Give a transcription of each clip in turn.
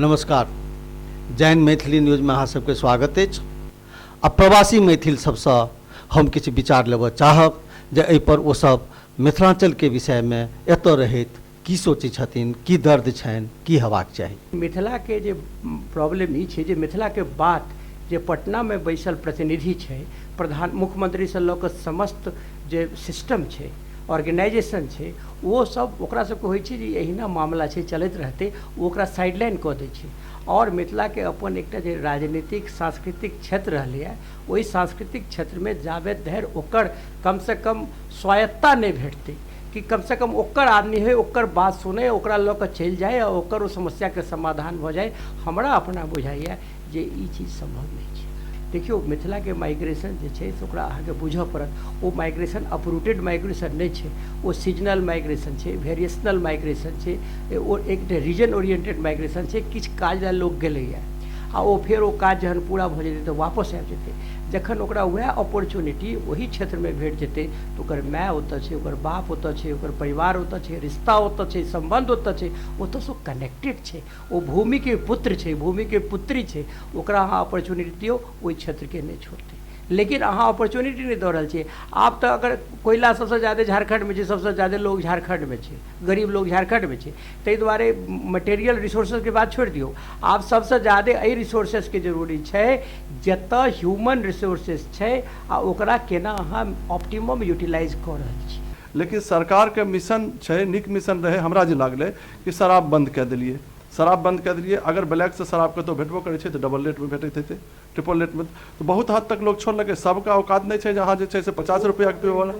नमस्कार, जैन मैथिली न्यूजमे अहाँ सबके स्वागत अछि। आ प्रवासी मैथिल सबसँ हम किछु विचार लेबऽ चाहब जे एहिपर ओ सब मिथिलाञ्चलके विषयमे एतऽ रहैत की सोचै छथिन, की दर्द छनि, की हेबाक चाही। मिथिलाके जे प्रॉब्लम ई छै जे मिथिलाके बात जे पटनामे बैसल प्रतिनिधि छै, प्रधान मुख्यमंत्रीसँ लऽ कऽ समस्त जे सिस्टम छै, ऑर्गेनाइजेशन छै, ओ सब ओकरा सबके होइ छै जे एहिना मामला छै, चलैत रहतै, ओ ओकरा साइडलाइन कऽ दै छै। आओर मिथिलाके अपन एकटा जे राजनीतिक सांस्कृतिक क्षेत्र रहलैए, ओहि सांस्कृतिक क्षेत्रमे जाबे धरि ओकर कमसँ कम स्वायत्ता नहि भेटतै कि कमसँ कम ओकर आदमी होइ, ओकर बात सुनै, ओकरा लऽ कऽ चलि जाइ आ ओकर ओ समस्याके समाधान भऽ जाइ, हमरा अपना बुझाइए जे ई चीज सम्भव नहि छै। देखियौ, मिथिलाके माइग्रेशन जे छै से ओकरा अहाँके बुझऽ पड़त। ओ माइग्रेशन अपरूटेड माइग्रेशन नहि छै, ओ सीजनल माइग्रेशन छै, वेरिएशनल माइग्रेशन छै, ओ एकटा रीजन ओरिएंटेड माइग्रेशन छै। किछु काज लए लोक गेलैए आ ओ फेर ओ काज जहन पूरा भऽ जेतै तऽ वापस आबि जेतै। जखन ओकरा वएह अपॉर्चुनिटी ओही क्षेत्रमे भेट जेतै तऽ ओकर माय ओतऽ छै, ओकर बाप ओतऽ छै, ओकर परिवार ओतऽ छै, रिश्ता ओतऽ छै, सम्बन्ध ओतऽ छै, ओतऽसँ ओ कनेक्टेड छै, ओ भूमिके पुत्र छै, भूमिके पुत्री छै, ओकरा अहाँ अपॉर्चुनिटी दियौ, ओहि क्षेत्रके नहि छोड़तै। लेकिन अहाँ अपॉर्चुनिटी नहि दऽ रहल छियै। आब तऽ अगर कोयला सबसँ ज्यादे झारखण्डमे छै, सबसँ ज्यादे लोक झारखण्डमे छै, गरीब लोक झारखण्डमे छै, ताहि दुआरे मटेरियल रिसोर्सेसके बात छोड़ि दियौ, आब सबसँ ज्यादे एहि रिसोर्सेसके जरूरी छै जतऽ ह्यूमन रिसोर्सेस छै आ ओकरा केना अहाँ ऑप्टिमम यूटिलाइज कऽ रहल छी। लेकिन सरकारके मिशन छै, नीक मिशन रहै, हमरा जे लागलै कि शराब बन्द कए देलियै, शराब बन्द कए देलियै, अगर ब्लैकसँ शराब कतहु भेटबो करै छै तऽ डबल रेटमे भेटैत हेतै, ट्रिपल रेटमे, तऽ बहुत हद तक लोक छोड़लकै। सबके औकात नहि छै जे अहाँ जे छै से 50 रुपैआके पीबैवला,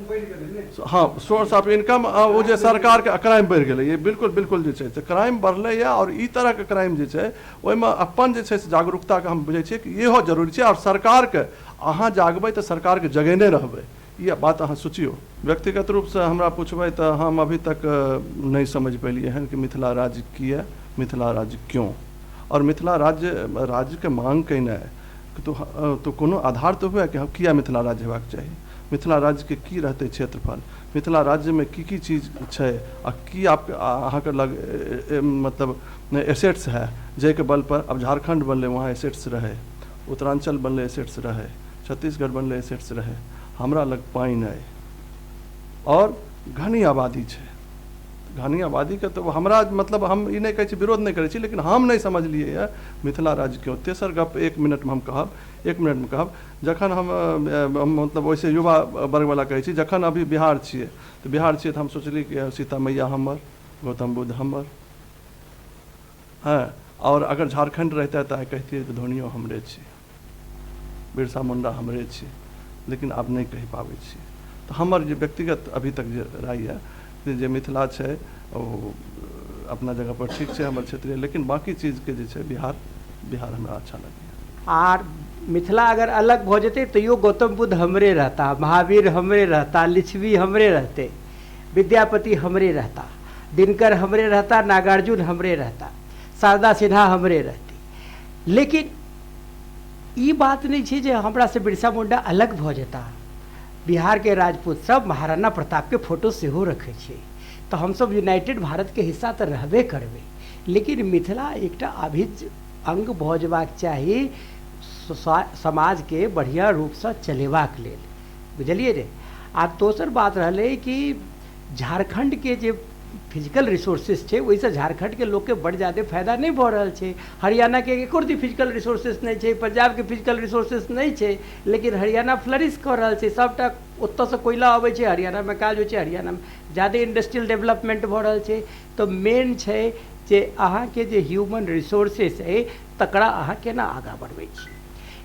हँ, सोर्स ऑफ इनकम ओ जे सरकारके क्राइम बढ़ि गेलै, बिल्कुल बिल्कुल जे छै से क्राइम बढ़लैए। आओर ई तरहके क्राइम जे छै ओहिमे अपन जे छै से जागरूकताके हम बुझै छियै कि इहो जरूरी छै। आओर सरकारके अहाँ जागबै तऽ सरकारके जगेने रहबै, ई बात अहाँ सोचियौ। व्यक्तिगत रूपसँ हमरा पुछबै तऽ हम अभी तक नहि समझि पेलियै हन कि मिथिला राज्य किए, मिथिला राज्य क्यों। आओर मिथिला राज्य राज्यके मांग केनाइ तऽ कोनो आधार तऽ हुए कि हँ किए मिथिला राज्य हेबाक चाही, मिथिला राज्यके की रहतै क्षेत्रफल, मिथिला राज्यमे की की चीज छै आ की आप अहाँके लग मतलब एसेट्स है जाहिके बलपर आब झारखण्ड बनलै वहाँ एसेट्स रहै, उत्तराञ्चल बनलै एसेट्स रहै, छत्तीसगढ़ बनलै एसेट्स रहै, हमरा लग पानि अइ आओर घनी आबादी छै। घनी आबादीके तऽ हमरा मतलब हम ई नहि कहै छी, विरोध नहि करै छी, लेकिन हम नहि समझलियै यऽ मिथिला राज्य क्यों। तेसर गप 1 मिनटमे हम कहब, 1 मिनटमे कहब, जखन हम मतलब ओइसे युवा वर्गवला कहै छी, जखन अभी बिहार छियै तऽ बिहार छियै तऽ हम सोचलियै कि सीता मैया हमर, गौतम बुद्ध हमर, हँ, आओर अगर झारखण्ड रहितै तऽ आइ कहितियै जे धोनियो हमरे छी, बिरसा मुण्डा हमरे छी, लेकिन आब नहि कहि पाबै छियै। तऽ हमर जे व्यक्तिगत अभी तक जे राय यऽ जे मिथिला छै ओ अपना जगहपर ठीक छै, हमर क्षेत्रीय, लेकिन बाँकी चीजके जे छै बिहार, बिहार हमरा अच्छा लगैए। आर मिथिला अगर अलग भऽ जेतै तैयो गौतम बुद्ध हमरे रहता, महावीर हमरे रहता, लिच्छवी हमरे रहतै, विद्यापति हमरे रहता, दिनकर हमरे रहता, नागार्जुन हमरे रहता, शारदा सिन्हा हमरे रहती। लेकिन ई बात नहि छै जे हमरासँ बिरसा मुण्डा अलग भऽ जेता। बिहारके राजपूत सब महाराणा प्रतापके फोटो सेहो रखै छै, तऽ हमसब यूनाइटेड भारतके हिस्सा तऽ रहबे करबै, लेकिन मिथिला एकटा अभिन्न अङ्ग भऽ जेबाक चाही समाजके बढ़िआँ रूपसँ चलेबाक लेल, बुझलियै रे। आ दोसर बात रहलै कि झारखण्डके जे फिजिकल रिसोर्सेस छै ओहिसँ झारखण्डके लोकके बड्ड जादे फायदा नहि भऽ रहल छै। हरियाणाके एको रत्ती फिजिकल रिसोर्सेस नहि छै, पंजाबके फिजिकल रिसोर्सेस नहि छै, लेकिन हरियाणा फ्लरिश कऽ रहल छै। सभटा ओतऽसँ कोयला अबै छै, हरियाणामे काज होइ छै, हरियाणामे जादे इंडस्ट्रियल डेवलपमेंट भऽ रहल छै। तऽ मेन छै जे अहाँके जे ह्यूमन रिसोर्सेस अइ तकरा अहाँ केना आगाँ बढ़बै छी।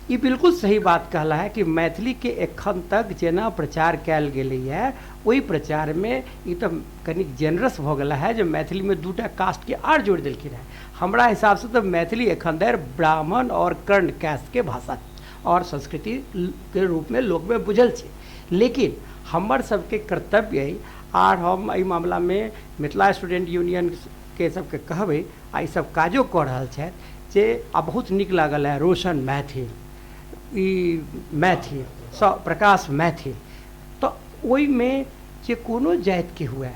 ई बिल्कुल सही बात कहला है कि मैथिलीके एखन तक जेना प्रचार कयल गेलैए ओहि प्रचारमे ई तऽ कनिक जेनरस भऽ गेला है जे मैथिलीमे 2टा कास्टके आर जोड़ि देलखिन हेँ। हमरा हिसाबसँ तऽ मैथिली एखन धरि ब्राह्मण आओर कर्ण कास्टके भाषा आओर संस्कृतिके रूपमे लोकमे बुझल छै, लेकिन हमर सबके कर्तव्य अइ, आर हम एहि मामलामे मिथिला स्टूडेंट यूनियनके सबके कहबै आ ई सब काजो कऽ रहल छथि जे आ बहुत नीक लागल है रोशन मैथिल, ई मैथिल प्रकाश मैथिल, तऽ ओहिमे जे कोनो जातिके हुए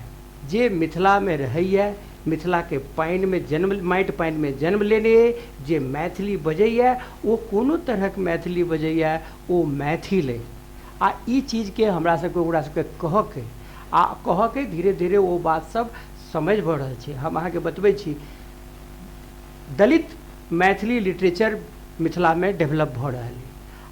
जे मिथिलामे रहैए मिथिलाके पानिमे जन्म, माटि पानिमे जन्म लेने अइ, जे मैथिली बजैए ओ कोनो तरहक मैथिली बजैए ओ मैथिल अइ। आ ई चीजके हमरा सबके ओकरा सबके कहऽके आ कहऽके धीरे धीरे ओ बात सब समझ भऽ रहल छै। हम अहाँके बतबै छी, दलित मैथिली लिटरेचर मिथिलामे डेवलप भऽ रहल अइ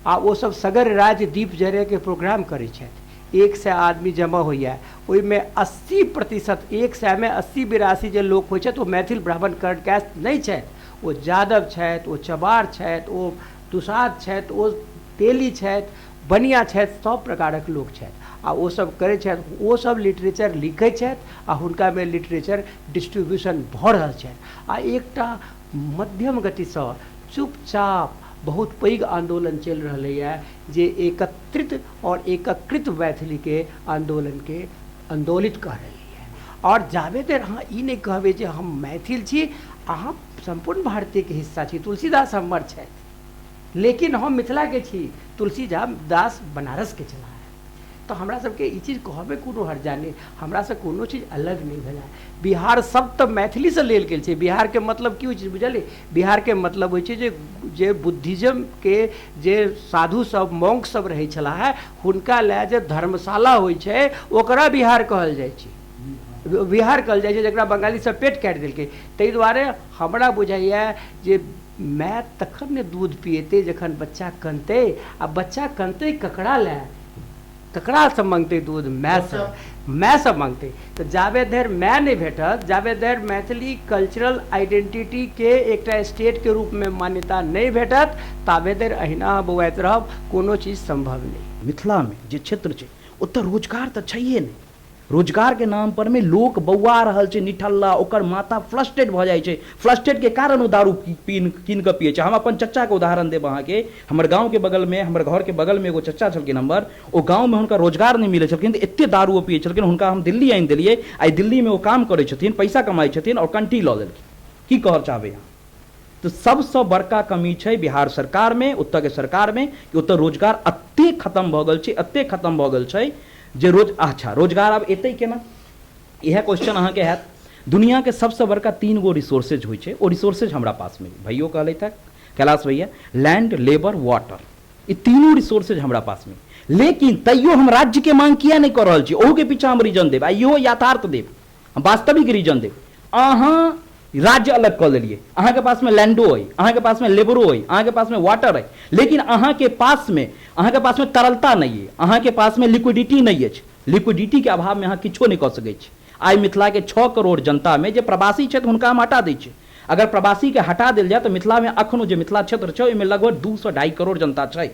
आ ओसब सगर राज्य दीप जरैके प्रोग्राम करै छथि। 100 आदमी जमा होइए, ओहिमे 80%, 100मे 80-82 जे लोक होइ छथि ओ मैथिल ब्राह्मण कर्ण कायस्थ नहि छथि, ओ यादव छथि, ओ चमार छथि, ओ दुसाध छथि, ओ तेली छथि, बनिया छथि, सब प्रकारक लोक छथि आ ओसब करै छथि, ओसब लिटरेचर लिखै छथि आ हुनकामे लिटरेचर डिस्ट्रीब्यूशन भऽ रहल छनि। आ एकटा मध्यम गतिसँ चुपचाप बहुत पैघ आन्दोलन चलि रहलैए जे एकत्रित आओर एककृत मैथिलीके आन्दोलनके आन्दोलित कऽ रहलैए। आओर जाबे देर अहाँ ई नहि कहबै जे हम मैथिल छी, अहाँ सम्पूर्ण भारतीयके हिस्सा छी। तुलसीदास हमर छथि लेकिन हम मिथिलाके छी, तुलसीदास बनारसके छलाह। तऽ हमरा सबके ई चीज कहऽमे कोनो हर्जा नहि, हमरासँ कोनो चीज अलग नहि भेलै। बिहार सब तऽ मैथिलीसँ लेल गेल छै। बिहारके मतलब की होइ छै बुझलियै? बिहारके मतलब होइ छै जे जे बुद्धिज्मके जे साधु सब मॉन्क सब रहै छलाह हुनका लए जे धर्मशाला होइ छै ओकरा बिहार कहल जाइ छै, बिहार कहल जाइ छै, जकरा बंगाली सब पेट काटि देलकै। ताहि दुआरे हमरा बुझाइए जे माय तखन ने दूध पिएतै जखन बच्चा कनतै, आ बच्चा कनतै ककरा लए, ककरासँ मङ्गतै दूध? मायसँ, मायसँ मङ्गतै। तऽ जाबे धरि माय नहि भेटत, जाबे धरि मैथिली कल्चरल आइडेंटिटीके एकटा स्टेटके रूपमे मान्यता नहि भेटत, ताबे धरि अहिना बौआइत रहब, कोनो चीज सम्भव नहि। मिथिलामे जे क्षेत्र छै ओतऽ रोजगार तऽ छैहे नहि। रोजगारके नाम परमे लोक बौआ रहल छै निठल्ला, ओकर माता फ्रस्ट्रेट भऽ जाइ छै, फ्रस्ट्रेटके कारण ओ दारू कीन कऽ पियै छै। हम अपन चच्चाके उदाहरण देब अहाँके। हमर गाँवके बगलमे, हमर घरके बगलमे एगो चच्चा छलखिन हमर, ओ गाँवमे हुनका रोजगार नहि मिलै छलखिन तऽ एते दारू ओ पियै छलखिन। हुनका हम दिल्ली आनि देलियै, आइ दिल्लीमे ओ काम करै छथिन, पैसा कमाइ छथिन आओर कंठी लऽ लेलखिन। की कहऽ चाहबै अहाँ? तऽ सबसँ बड़का कमी छै बिहार सरकारमे, ओतऽके सरकारमे, कि ओतऽ रोजगार एते खतम भऽ गेल छै, एते खतम भऽ गेल छै जे रोज अच्छा रोजगार आब एतै केना? इएह क्वेश्चन अहाँके हैत। दुनियाके सबसँ बड़का 3 गो रिसोर्सेज होइ छै, ओ रिसोर्सेज हमरा पासमे भैयो कहलथि हँ कैलाश भैया, लैंड, लेबर, वाटर, ई तीनू रिसोर्सेज हमरा पासमे। लेकिन तैयो हम राज्यके मांग किया नहि कऽ रहल छी? ओहूके पीछा हम रीजन देब आ इहो यथार्थ देब, हम वास्तविक रीजन देब। अहाँ राज्य अलग कऽ लेलियै, अहाँके पासमे लैंडो अइ, अहाँके पासमे लेबरो अइ, अहाँके पासमे वाटर अइ, लेकिन अहाँके पासमे तरलता नहि अइ, अहाँके पासमे लिक्विडिटी नहि अछि। लिक्विडिटीके अभावमे अहाँ किछो नहि कऽ सकै छी। आइ मिथिलाके 6 करोड़ जनतामे जे प्रवासी छथि हुनका हम हटा दै छी। अगर प्रवासीके हटा देल जाय तऽ मिथिलामे अखनो जे मिथिला क्षेत्र छै ओहिमे लगभग 2 से 2.5 करोड़ जनता छै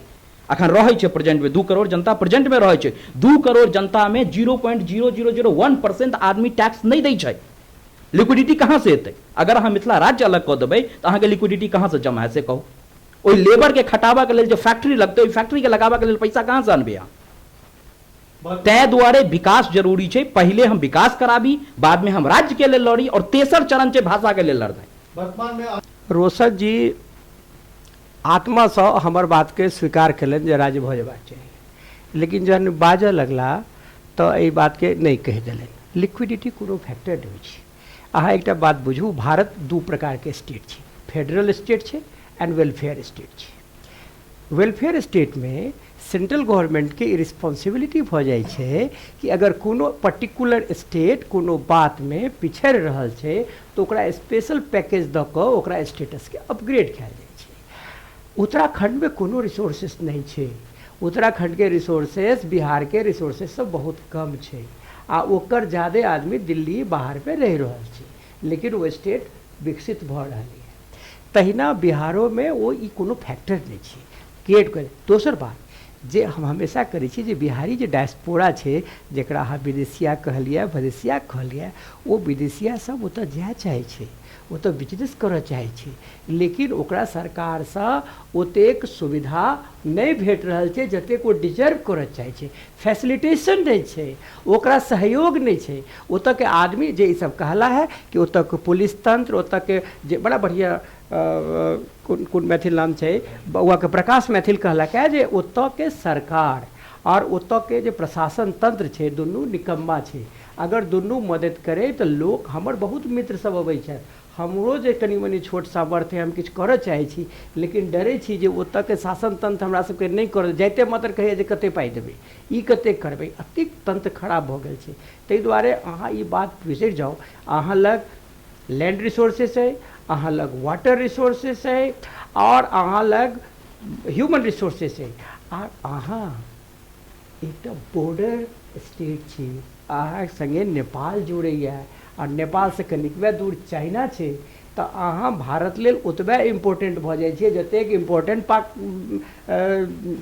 अखन रहै छै। प्रेजेंटमे 2 करोड़ जनता प्रेजेंटमे रहै छै। 2 करोड़ जनतामे 0.0001% आदमी टैक्स नहि दै छै। लिक्विडिटी कहाँ से एतै? अगर अहाँ मिथिला राज्य अलग कऽ देबै तऽ अहाँके लिक्विडिटी कहाँ से जमा हैत से कहू? ओहि लेबरके खटाबऽके लेल जे फैक्ट्री लगतै, ओहि फैक्ट्रीके लगाबऽके लेल पैसा कहाँ से अनबै अहाँ? ताहि दुआरे विकास जरूरी छै। पहिले हम विकास कराबी, बादमे हम राज्यके लेल लड़ी, आओर तेसर चरण छै भाषाके लेल लड़नाइ। वर्तमानमे रोशन जी आत्मासँ हमर बातके स्वीकार केलनि जे राज्य भऽ जेबाक चाही, लेकिन जहन बाजऽ लगला तऽ एहि बातके नहि कहि देलनि। लिक्विडिटी कोनो फैक्टर नहि होइ छै। अहाँ एकटा बात बुझू, भारत 2 प्रकारके स्टेट छै, फेडरल स्टेट छै एंड वेलफेयर स्टेट छै। वेलफेयर स्टेटमे सेंट्रल गवर्नमेंटके रिस्पॉन्सिबिलिटी भऽ जाइ छै कि अगर कोनो पर्टिकुलर स्टेट कोनो बातमे पिछड़ि रहल छै तऽ ओकरा स्पेशल पैकेज दऽ कऽ ओकरा स्टेटसके अपग्रेड कयल जाइ छै। उत्तराखण्डमे कोनो रिसोर्सेस नहि छै। उत्तराखण्डके रिसोर्सेस बिहारके रिसोर्सेससँ बहुत कम छै आ ओकर जादे आदमी दिल्ली बाहरमे रहि रहल छै, लेकिन ओ स्टेट विकसित भऽ रहल यऽ। तहिना बिहारोमे ओ ई कोनो फैक्टर नहि छै क्रिएट कर। दोसर बात जे हम हमेशा करै छी जे बिहारी जे डायस्पोरा छै, जकरा अहाँ विदेशिया कहलियै, भदेशिया कहलियै, ओ विदेशिया सब ओतऽ जाय चाहै छै, ओतऽ बिजनेस करऽ चाहै छै, लेकिन ओकरा सरकारसँ ओतेक सुविधा नहि भेट रहल छै जतेक ओ डिजर्व करऽ चाहै छै। फैसिलिटेशन नहि छै, ओकरा सहयोग नहि छै। ओतऽके आदमी जे ई सब कहला है कि ओतऽके पुलिस तंत्र, ओतऽके जे बड़ा बढ़िआँ कोन कोन मैथिल नाम छै बौआके, प्रकाश मैथिल कहलक है जे ओतऽके सरकार आओर ओतऽके जे प्रशासन तंत्र छै दुनू निकम्मा छै। अगर दुनू मदद करे तऽ लोक, हमर बहुत मित्र सब अबै छथि, हमरो जे कनि मनि छोट सामर्थ्य हम किछु करऽ चाहै छी, लेकिन डरै छी जे ओतऽके शासन तंत्र हमरा सबके नहि करऽ, जाइते मात्र कहैए जे कते पाइ देबै, ई कते करबै, एतेक तंत्र खराब भऽ गेल छै। ताहि दुआरे अहाँ ई बात बिसरि जाउ। अहाँ लग लैंड रिसोर्सेस अइ, अहाँ लग वाटर रिसोर्सेस अइ, आओर अहाँ लग ह्यूमन रिसोर्सेस अइ, आर अहाँ एकटा बॉर्डर स्टेट छी। अहाँ सङ्गे नेपाल जुड़ैए आओर नेपालसँ कनिकबे दूर चाइना छै, तऽ अहाँ भारत लेल ओतबे इम्पोर्टेंट भऽ जाइ छियै जतेक इम्पोर्टेंट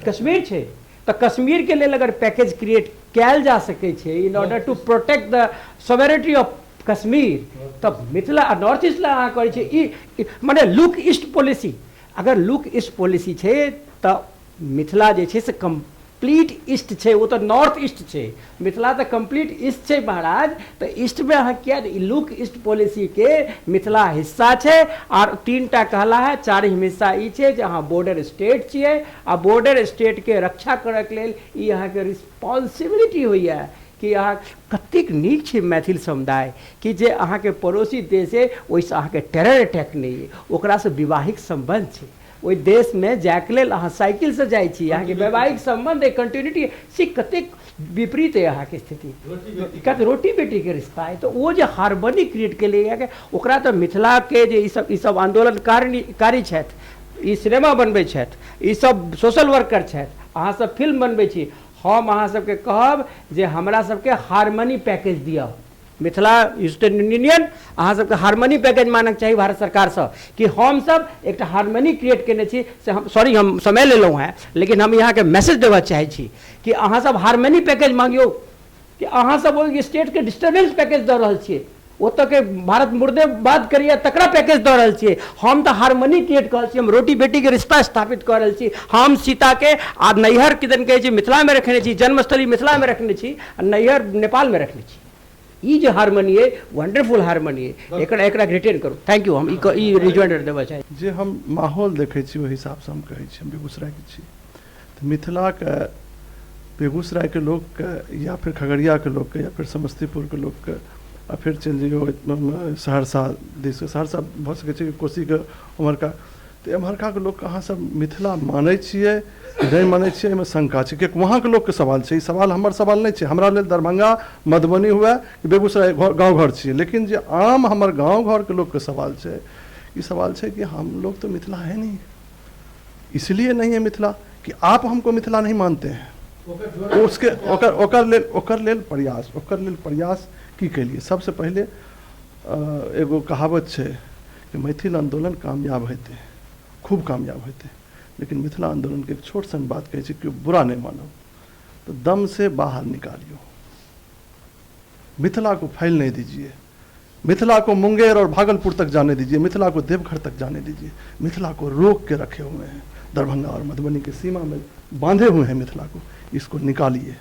कश्मीर छै। तऽ कश्मीरके लेल अगर पैकेज क्रिएट कयल जा सकै छै in order to protect the sovereignty of Kashmir, तऽ मिथिला आ नॉर्थ ईस्ट लए अहाँ करै छियै ई मने लुक ईस्ट पॉलिसी। अगर लुक ईस्ट पॉलिसी छै तऽ मिथिला जे छै से कम्प्लीट ईस्ट छै, ओ तऽ नॉर्थ ईस्ट छै, मिथिला तऽ कम्प्लीट ईस्ट छै महाराज। तऽ ईस्टमे अहाँ किया लुक ईस्ट पॉलिसीके मिथिला हिस्सा छै। आर 3टा कहला है, चारिम हिस्सा ई छै जे अहाँ बॉर्डर स्टेट छियै आ बॉर्डर स्टेटके रक्षा करैके लेल ई अहाँके रिस्पॉन्सिबिलिटी होइए कि अहाँ कतेक नीक छै मैथिल समुदाय कि जे अहाँके पड़ोसी देश अइ ओहिसँ अहाँके टेरर अटैक नहि अइ, ओकरासँ विवाहिक सम्बन्ध छै। ओहि देशमे जाइके लेल अहाँ साइकिलसँ जाइ छी, अहाँके वैवाहिक सम्बन्ध अइ, कंटिन्यूटी से कतेक विपरीत अइ अहाँके स्थिति, कते रोटी बेटीके रिश्ता अइ। तऽ ओ जे हारमोनी क्रिएट केलैए ओकरा तऽ मिथिलाके जे ईसब आन्दोलनकारी छथि, ई सिनेमा बनबै छथि, ईसब सोशल वर्कर छथि, अहाँसब फिल्म बनबै छी, हम अहाँ सबके कहब जे हमरा सबके हारमोनी पैकेज दिअ। मिथिला स्टेट यूनियन अहाँ सबके हारमोनी पैकेज मानक चाही भारत सरकारसँ कि हमसब एकटा हारमोनी क्रिएट केने छी। से हम सॉरी हम समय लेलहुँ हेँ, लेकिन हम यहाँके मैसेज देबऽ चाहै छी कि अहाँ सब हारमोनी पैकेज मांगियौ कि अहाँ सब ओहि स्टेटके डिस्टर्बेंस पैकेज दऽ रहल छियै, ओतऽके भारत मुर्देबाद करैए तकरा पैकेज दऽ रहल छियै। हम तऽ हारमोनी क्रिएट कऽ रहल छी, हम रोटी बेटीके रिश्ता स्थापित कऽ रहल छी, हम सीताके आ नैहर किदन कहै छै मिथिलामे रखने छी, जन्मस्थली मिथिलामे रखने छी आ नैहर नेपालमे रखने छी। ई जे हारमोनी अइ वंडरफुल हारमोनी अइ, एकरा एकरा रिटेन करू। Thank you. हम ई रिजॉइंडर देबऽ चाहै छी। जे हम माहौल देखै छी ओहि हिसाबसँ हम कहै छी, हम बेगूसरायके छी तऽ मिथिलाके बेगूसरायके लोकके या फिर खगड़ियाके लोकके या फिर समस्तीपुरके लोकके आ फेर चलि जइयौ सहरसा दिस, सहरसा भऽ सकै छै कोसीके उम्हरका, तऽ एम्हरकाके लोकके अहाँसब मिथिला मानै छियै नहि मानै छियै एहिमे शंका छै, किएकि वहाँके लोकके सवाल छै, ई सवाल हमर सवाल नहि छै। हमरा लेल दरभंगा मधुबनी हुए कि बेगूसराय गाँव घर छियै, लेकिन जे आम हमर गाँव घरके लोकके सवाल छै, ई सवाल छै कि हम लोग तो मिथिला है नहीं, इसलिए नहीं है मिथिला कि आप हमको मिथिला नहीं मानते हैं। उसके ओकर ओकर लेल ओकर लेल प्रयास ओकर लेल प्रयास की केलिए। सबसे पहिले एगो कहावत छै कि मैथिल आंदोलन कामयाब हेतै, खूब कामयाब हेतै, लेकिन मिथिला आंदोलन के एक छोट सन बात कहै छै कि बुरा नहीं मानब तो दम से बाहर निकालियो, मिथिला को फैल नहीं दीजिए, मिथिला को मुंगेर और भागलपुर तक जाने दीजिए, मिथिला को देवघर तक जाने दीजिए, मिथिला को रोक के रखे हुए हैं, दरभंगा और मधुबनी के सीमा में बांधे हुए हैं मिथिला को, इसको निकालिए।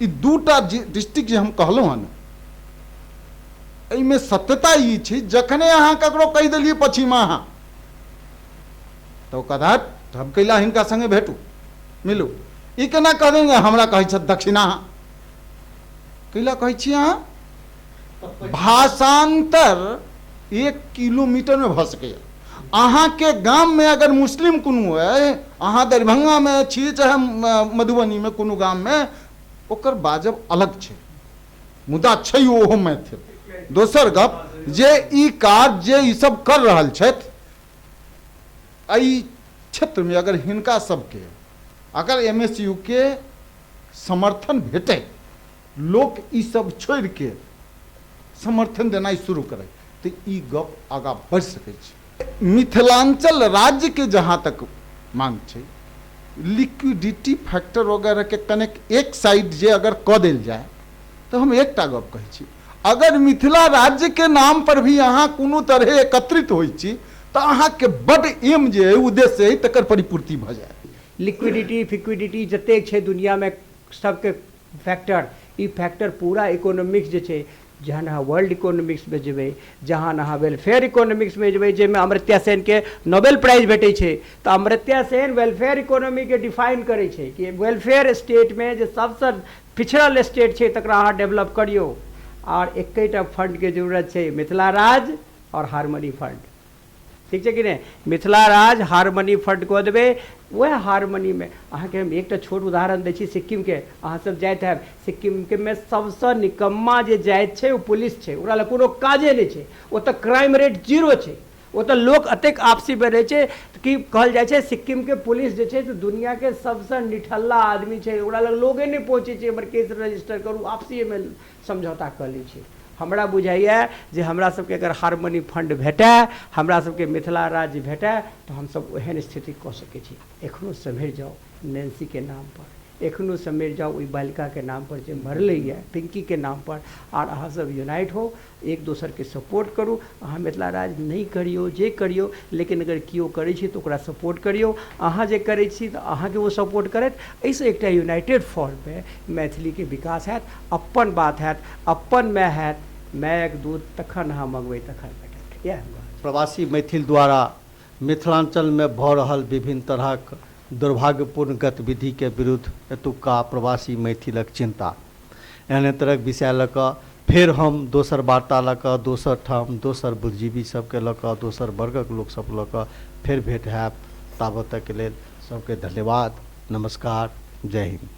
ई दूटा डिस्ट्रिक्ट जे हम कहलहुँ हन एहिमे सत्यता ई छै, जखने अहाँ ककरो कहि देलियै पछिमा अहाँ तऽ ओ कहत हम कैला हिनका संगे भेटू मिलू, ई केना कह देंगे हमरा कहै छथि दक्षिणा, कैला कहै छी अहाँ? भाषांतर 1 किलोमीटर में भऽ सकैए। अहाँके गाममे अगर मुस्लिम कोनो अइ, अहाँ दरभंगामे छी चाहे मधुबनीमे कोनो गाममे, ओकर बाजब अलग छै, मुदा छै ओहो मैथिल। दोसर गप जे ई काज जे ई सब कर रहल छथि एहि क्षेत्रमे, अगर हिनका सबके अगर MSU के समर्थन भेटै, लोक ई सब छोड़िके समर्थन देनाइ शुरू करै, तऽ ई गप आगाँ बढ़ि सकै छै। मिथिलांचल राज्यके जहाँ तक मांग छै, लिक्विडिटी फैक्टर वगैरह के कनेक एक साइड जे अगर कऽ देल जाय, तऽ हम एकटा गप कहै छी, अगर मिथिला राज्य के नाम पर भी अहाँ कोनो तरहे एकत्रित होइ छी तऽ अहाँके बड एम जे अइ, उद्देश्य अइ, तकर परिपूर्ति भऽ जायत। लिक्विडिटी फिक्विडिटी जतेक छै दुनियामे सबके फैक्टर, ई फैक्टर पूरा इकोनॉमिक्स जे छै जहन अहाँ वर्ल्ड इकोनॉमिक्समे जेबै, जहन अहाँ वेलफेयर इकोनॉमिक्समे जेबै, जाहिमे अमर्त्या सेनके नोबेल प्राइज भेटै छै, तऽ अमर्त्या सेन वेलफेयर इकोनॉमीके डिफाइन करै छै कि वेलफेयर स्टेटमे जे सबसँ पिछड़ल स्टेट छै तकरा अहाँ डेवलप करियौ। आओर एकेटा फंडके जरूरत छै, मिथिला राज्य आओर हारमोनी फंड। ठीक छै कि नहि? मिथिला राज्य हारमोनी फंड कऽ देबै। वएह हारमोनीमे अहाँके हम एकटा छोट उदाहरण दै छी सिक्किमके। अहाँ सब जाइत हैब, सिक्किमके मे सबसँ निकम्मा जे जाइत छै ओ पुलिस छै, ओकरा लग कोनो काजे नहि छै, ओतऽ क्राइम रेट जीरो छै, ओतऽ लोक एतेक आपसीमे रहै छै कि कहल जाइ छै सिक्किमके पुलिस जे छै से दुनिआँके सबसँ निठल्ला आदमी छै, ओकरा लग लोगे नहि पहुँचै छै हमर केस रजिस्टर करू, आपसीएमे समझौता कऽ लै छै। हमरा बुझाइए जे हमरा सबके अगर हारमोनी फंड भेटए, हमरा सबके मिथिला राज्य भेटए, तऽ हमसब ओहन स्थिति कऽ सकै छी। एखनो सम्हरि जाउ नैन्सीके नामपर, एखनो सम्हरि जाउ ओहि बालिकाके नामपर जे मरलैए, पिंकीके नामपर, आर अहाँ सब यूनाइट हो, एक दोसरके सपोर्ट करू। अहाँ मिथिला राज्य नहि करियौ, जे करियौ, लेकिन अगर केओ करै छै तऽ ओकरा सपोर्ट करियौ, अहाँ जे करै छी तऽ अहाँके ओ सपोर्ट करत। एहिसँ एकटा यूनाइटेड फॉर्ममे मैथिलीके विकास हैत, अपन बात हैत, अपन माय हैत, मायक दूध तखन अहाँ मँगबै तखन भेटत। इएह हम कहब। प्रवासी मैथिल द्वारा मिथिलाञ्चलमे भऽ रहल विभिन्न तरहक दुर्भाग्यपूर्ण गतिविधिके विरुद्ध एतुक्का प्रवासी मैथिलक चिन्ता, एहने तरहक विषय लऽ कऽ फेर हम दोसर वार्ता लऽ कऽ दोसर ठाम दोसर बुद्धिजीवी सबके लऽ कऽ दोसर वर्गक लोक सब लऽ कऽ फेर भेट हैब। ताबत तकके लेल सबके धन्यवाद, नमस्कार, जय हिन्द।